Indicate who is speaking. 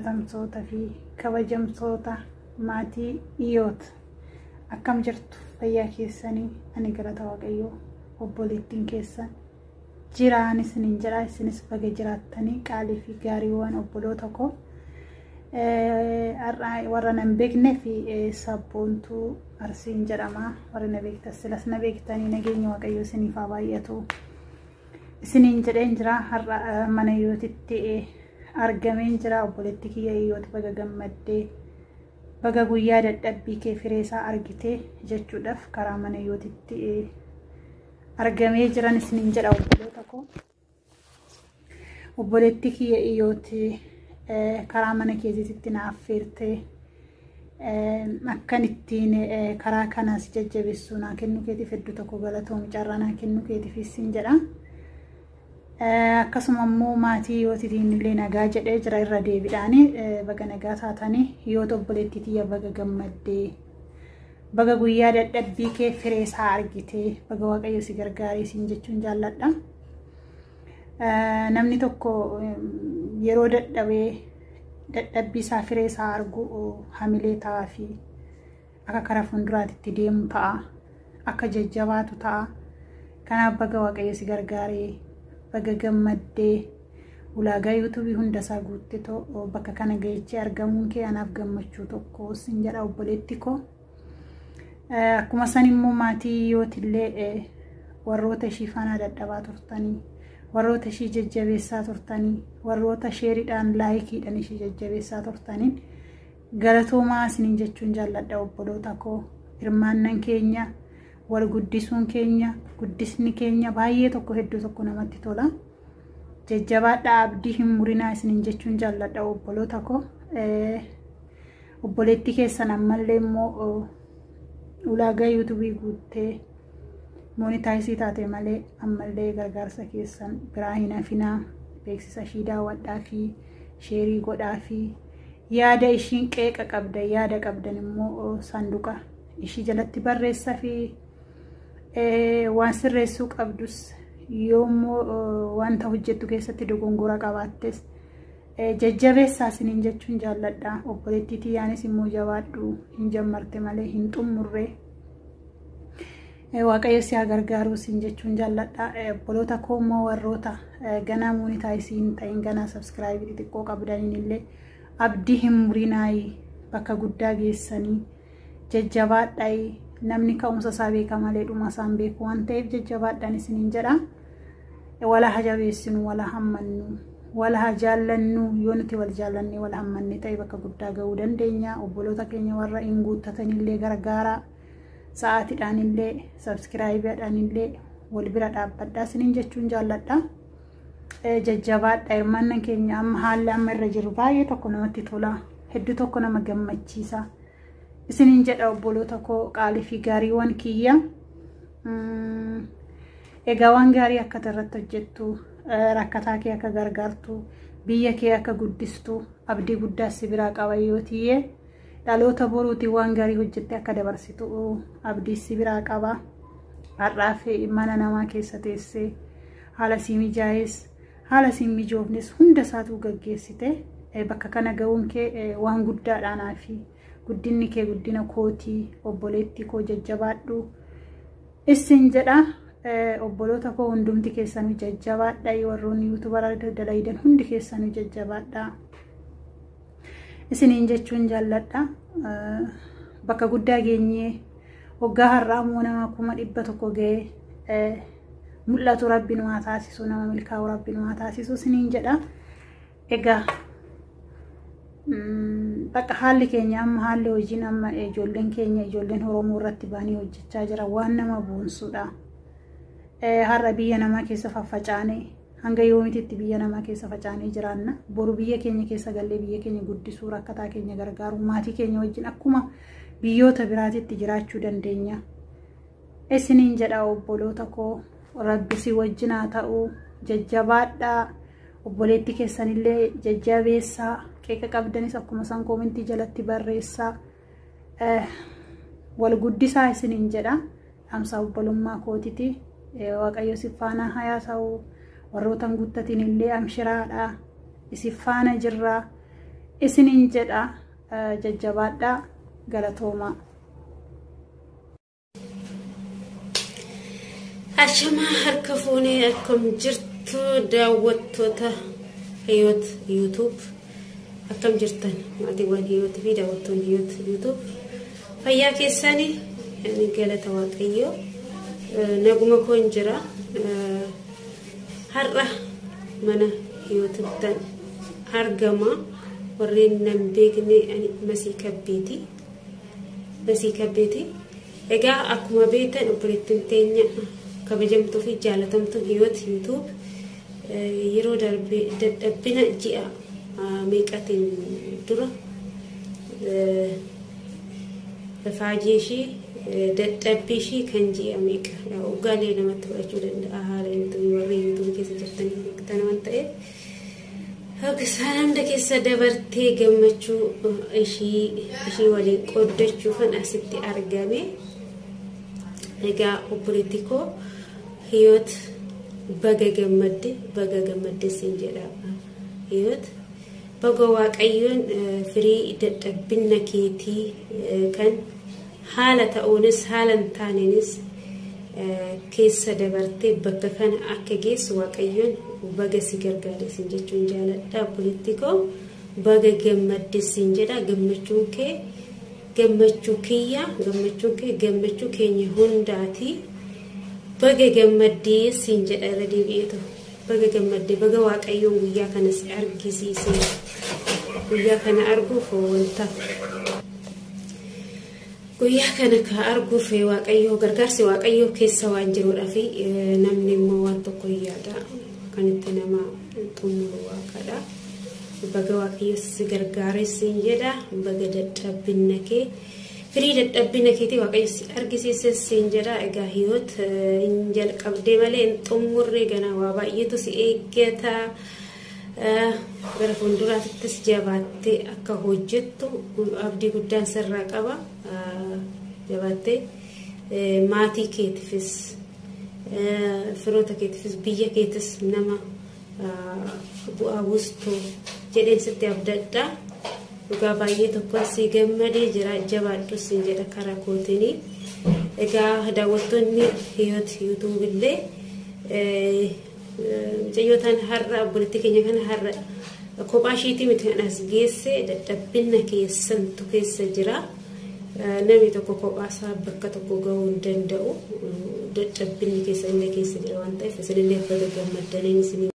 Speaker 1: Jaalatamtoota fi kabajamtoota maatii Iyoot, akkam jirtu? Fayyaa keessanii? Ani galata Waaqayyoo, obboleettiin keessan jiraan isiniin jedha. Isinis baga jiraattanii, qaalii fi gaariiwwan obboloota koo. Warra nan beeknee fi Sabboontuu Arsiin jedhama. Warri na beektan silas na beektanii, nageenya Waaqayyoo isiniif haa baay'atu isiniin jedheen jira. Har'a mana Iyootitti argameen jira. Obboleetti kiyya Iyooti, baga gammaddee, baga guyyaa dadhabbii kee firee isaa argite jechuudhaaf karaa mana Iyootitti argamee jiran isiniin jedha, obboloota koo. Obboleetti kiyya Iyooti, karaa mana keetiitti na affeertee akkan ittiin karaa kanas jajjabeessuu naa kennu keetiif hedduu tokko galatoomi, carraa naa kennu keetiif isin jedha. Akkasuma immoo maatii Iyootiitiin illee nagaa jedhee jira. Irra deebiidhaani baga nagaa taatanii. Iyoota, obboleettii tiyya, baga gammaddee, baga guyyaa dadhabbii kee firee isaa argitee, baga Waaqayyo si gargaaree siin jechuun jaalladha. Namni tokko yeroo dadhabee dadhabbii isaa firee isaa argu hamilee ta'aa fi akka karaa fuulduraatti deemu ta'a, akka jajjabaatu ta'a. Kanaaf baga Waaqayyo si gargaaree, baga gammaddee, ulaagaa yuutuubii hunda isaa guuttetoo bakka kana gahechee argamuun kee anaaf gammachuu tokko sin jedha, obboleetti koo. Akkuma san immoo maatii Iyootillee, warroota ishii faana dadhabaa turtanii, warroota ishii jajjabeessaa turtanii, warroota shareiidhaan, likeiidhaan ishii jajjabeessaa turtaniin galatoomaa isiniin jechuun jaalladha, obboloota koo. Hirmaannan keenya, wal guddisuun keenya, guddisni keenya baay'ee tokko, hedduu tokko namatti tola. Jajjabaadhaa, abdii hin murinaa isiniin jechuun jaalladha, obboloota koo. Obboleettii keessan ammallee immoo ulaagaa yuutuubii guuttee monetize taate malee ammallee gargaarsa keessan biraa hin hafinaa. Beeksisa ishii daawwadhaa fi share godhaa fi yaada ishiin qeeqa qabdan, yaada qabdan immoo saanduqa ishii jalatti barreessaa fi waan sirreessuu qabdus, yoommoo wanta hojjettu keessatti dogongora qabaattes jajjabeessaa isiniin jechuun jaalladha. Obboleettii tiyyaanis immoo jabaadhu, hin jammarte malee hin xummurre. Waaqayyo si haa gargaaru isin jechuun jaalladha. Obboloota koo immoo warroota ganaa monetize hin ta'in, ganaa subscribe xixiqqoo qabdaniin illee abdii hin murinaayi, bakka guddaa geessanii jajjabaadhaayi. Namni ka'umsa isaa beeka malee dhuma isaan beeku waan ta'eef jajjabaadhaan isiniin jedha. Wala haa jabeessinu, wala hammannu, wala haa jaallannu. Yoo nuti wal jaallannee wal hammanne ta'e bakka guddaa ga'uu dandeenya. Obboloota keenya warra hin guuttatanillee gargaara. Sa'aatiidhaan illee, subscribeiidhaan illee wal bira dhaabbadhaa isiniin jechuun jaalladha. Jajjabaadha. Hirmaannan keenya amma haalli amma irra jiru baay'ee tokko namatti tola. Hedduu tokko nama gammachiisa. Isiniin jedha, obboloota koo qaalii fi gaariiwwan kiyya. Egaa waan gaarii akka irratti hojjettu, rakkataa kee akka gargaartu, biyya kee akka guddistu abdii guddaa si biraa qaba yoo tiyyee. Dhaloota boruutiin waan gaarii hojjette akka dabarsitu abdii si biraa qaba. Har'aaf mana namaa keessa teessee haala sii mijaa'es, haala sii mijoofnes hunda isaatu gaggeessite bakka kana ga'uun kee waan guddaadha naafi. Guddinni kee guddina kootii, obboleettii koo, jajjabaadhu isin jedha. Obboloota koo, hundumti keessanuu jajjabaadha. Warroonni yuutubara dalaydan hundi keessanuu jajjabaadha isiniin jechuun jaalladha. Bakka guddaa geenyee waggaa har'aa immoo nama 100,000 ga'ee mul'atu Rabbi nu haa taasisu, nama milkaa'u Rabbi nu haa taasisu isiniin jedha. Egaa bakka haalli keenya amma, haalli hojiin amma ijoolleen keenya, ijoolleen Oromoo irratti ba'anii hojjechaa jira, waan nama boonsudha. Har'a biyya namaa keessa faffacaanee hanga yoomiititti biyya namaa keessa facaanee jiraanna? Boru biyya keenya keessa gallee biyya keenya guddisuu, rakkataa keenya gargaaru, maatii keenya wajjin akkuma biyyoota biraatitti jiraachuu dandeenya. Isiniin jedha, obboloota koo, Rabbi si wajjin haa ta'u, jajjabaadhaa. Obboleettii keessanillee jajjabeessaa, qeeqa qabdanis akkuma isaan comment jalatti barreessaa, wal guddisaa isiniin jedha. Dhaamsa obbolummaa kootiti. Waaqayyo si faana haa ta'u. Warroota hin guuttatin illee amshiraadha. Isin faana jirra. Isiniin jedha, jajjabaadhaa, galatoomaa.
Speaker 2: Ashamaa, harka fuunee, akkam jirtu daawwattoota Hiyoot YouTube? Akkam jirtan maatiiwwan Hiyoot fi daawwattoonni Hiyoot YouTube? Fayyaa keessanii? Ani galata Waaqayyoo naguma koon jira. Har'a mana Hiyootittan argama. Warreen nan beekne, ani Masii Kabbeeti. Masii Kabbeeti. Egaa akkuma beektan, obboleettiin teenya kabajamtuu fi jaalatamtuu Hiyoot YouTube yeroo darbe dadhabbina ji'a meeqatiin dura faajii ishii, dadhabbii ishii kan ji'a meeqa waggalee namatti fudhachuu danda'a, haala yuutuubii warri yuutuubii keessa jirtanii beektan waan ta'eef. Isaan hunda keessa dabartee gammachuu ishii waliin qooddachuufan asitti argame. Egaa obboleetti koo Hiyoot, baga gammadde, baga gammadde siin jedha. Hiyoot, baga Waaqayyoon firii dadhabbina keetii kan haala ta'uunis haala hin taaneenis keessa dabartee bakka kana akka geessu Waaqayyoon baga si gargaare siin jechuun jaaladha. Obboleetti koo, baga gammadde siin jedha. Gammachuun kee gammachuu kiyya, gammachuun kee gammachuu keenya hundaati. Baga gammaddee siin jedha. Irra deebi'eetu baga gammaddee, baga Waaqayyoon guyyaa kana si argisiise. Guyyaa kana arguuf, wanta guyyaa kana ka arguuf Waaqayyoo, gargaarsi Waaqayyoo keessa waan jiruudhaa fi namni immoo waan tokko yaada, kan itti nama xumuru Waaqadha. Baga Waaqayyo si gargaare siin jedha. Baga dadhabbina kee, firii dadhabbina keetii Waaqayyo si argisiise siin jedha. Egaa Hiyoot, hin jalqabdee malee hin xumurre, gana waa baay'eetu si eeggata. Gara fuulduraattis jabaattee akka hojjettu abdii guddaan sirraa qaba. Jabaattee maatii keetiifis, firoota keetiifis, biyya keetis nama bu'aa buustu jedheen sitti abdadha. Dhugaa baay'ee tokkoon si gammadee jira, jabaadhu siin jedha karaa kootinii. Egaa daawwattoonni Hiyoot YouTube illee, mucayyootaan har'a obboleettii keenya kana har'a kophaa ishiitii miti kan as geesse, dadhabbina keessantu keessa jira. Namni tokko kophaa isaa bakka tokko gahuu hin danda'u. Dadhabbinni keessa illee keessa jira waan ta'eef, isinillee baga gammaddaniin isinii.